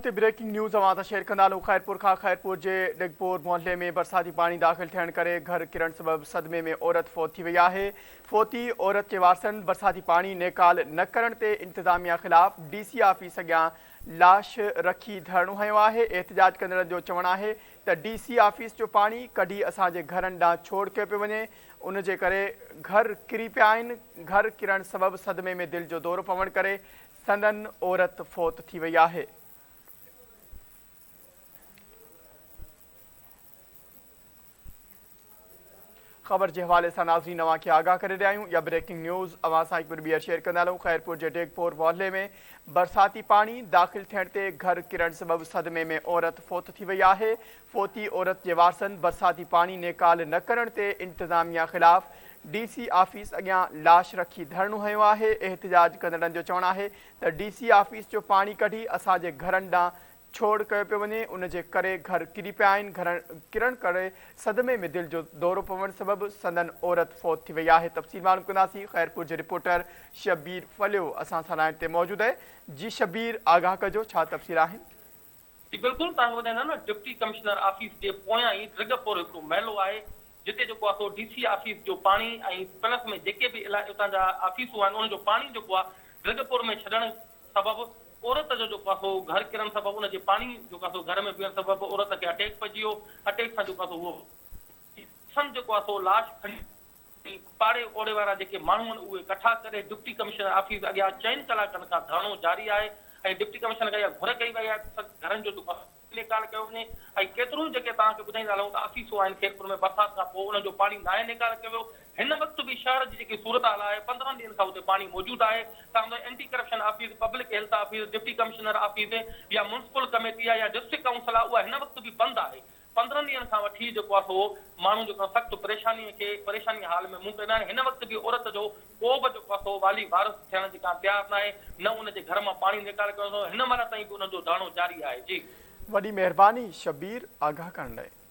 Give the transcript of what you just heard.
تي breaking news اوهان سان شيئر ڪندا هلون خيرپور کان خيرپور جي ڊگپور محلي ۾ برساتي پاڻي داخل ٿيڻ ڪري گهر ڪرڻ سبب صدمي ۾ عورت فوت ٿي وئي آهي فوتي عورت جي وارثن برساتي پاڻي نيڪال نه ڪرڻ تي انتظاميا خلاف ڊي سي آفيس اڳيان لاش رکي ڌرڻو هنيو آهي احتجاج ڪندڙن جو چوڻ آهي ته ڊي سي آفيس جو پاڻي ڪڍي اسان جي گهرن ڏانهن ڇوڙ ڪيو پيو وڃي ان جي ڪري گهر ڪري پيا آهن گهر ڪرڻ سبب صدمي ۾ دل جو دورو پوڻ ڪري سندن عورت فوت ٿي وئي آهي. خبر جي حوالي سان ناظرين اوهان کي آگاهه ڪري رهيا آهيون يا بريڪنگ نيوز اوهان سان هڪ ڀيرو ٻيهر شيئر ڪندا هلون خيرپور جي ڊيگپور محلي ۾ برساتي پاڻي داخل ٿيڻ تي گهر ڪرڻ سبب صدمي ۾ عورت فوت ٿي وئي آهي فوتي عورت جي وارثن برساتي پاڻي نيڪال نه ڪرڻ تي انتظاميا خلاف ڊي سي آفيس اڳيان لاش رکي ڌرڻو هنيو آهي، احتجاج ڪندڙن جو چوڻ آهي ته ڊي سي آفيس جو پاڻي ڪڍي اسان جي گهرن ڏانهن ڇوڙ ڪيو پيو وڃي، ان جي ڪري گهر ڪري پيا آهن، گهر ڪرڻ ڪري صدمي ۾ دل جو دورو پوڻ سبب سندن عورت فوت ٿي وئي آهي، تفصيل معلوم ڪنداسين، خيرپور جي رپورٽر شبير ڦليو اسان سان لائين تي موجود آهي، جي شبير آگاهه ڪجو ڇا تفصيل آهن؟ جي بلڪل توهان کي ٻڌائيندا نه ڊپٽي ڪمشنر آفيس جي پويان ئي ڊرگهه پور هڪڙو محلو آهي جتي جيڪو آهي سو ڊي سي آفيس جو پاڻي ۽ پلس ۾ جيڪي به علائقي اتان جا آفيسون آهن ان جو پاڻي جيڪو آهي ڊرگهه پور ۾ ڇڏڻ سبب عورت جو جيڪو آهي سو گهر ڪرڻ سبب ان جي پاڻي جيڪو آهي سو گهر ۾ بيهڻ سبب عورت کي اٽيڪ پئجي ويو اٽيڪ سان جيڪو آهي سو هوء سن جيڪو آهي سو لاش کڻي پاڙي اوڙي وارا جيڪي ماڻهو آهن اهي ڪٺا ڪري ڊپٽي ڪمشنر آفيس اڳيان چئن ڪلاڪن کان ڌرڻو جاري آهي ۽ ڊپٽي ڪمشنر کان اها گهر ڪئي وئي آهي ته سخت گهرن جو جيڪو آهي نيڪال ڪيو وڃي ۽ ڪيتريون جيڪي توهان کي ٻڌائيندا هلون ته آفيسون آهن خيرپور ۾ برسات کان پوء انهن جو پاڻي ناهي نيڪال ڪيو ويو هن وقت به شهر جي جيڪي صورتحال آهي 15 ڏينهن کان اتي پاڻي موجود آهي تان anti corruption office public health office deputy commissioner office يا ميونسپل ڪميٽي آهي يا ڊسٽرڪٽ ڪائونسل آهي اها هن وقت به بند آهي 15 ڏينهن کان وٺي جيڪو آهي سو ماڻهو جيڪو آهي سخت پريشاني کي پريشاني حال ۾ منهن ڪندا آهن هن وقت به عورت جو ڪو به جيڪو آهي سو والي وارث ٿيڻ جي ڪا تيار ناهي نه ان جي گهر مان پاڻي نيڪال ڪيو ويندو هن مهل تائين به انهن جو ڌرڻو جاري آهي جي. وڏي مهرباني شبير آگاهه ڪرڻ لاء.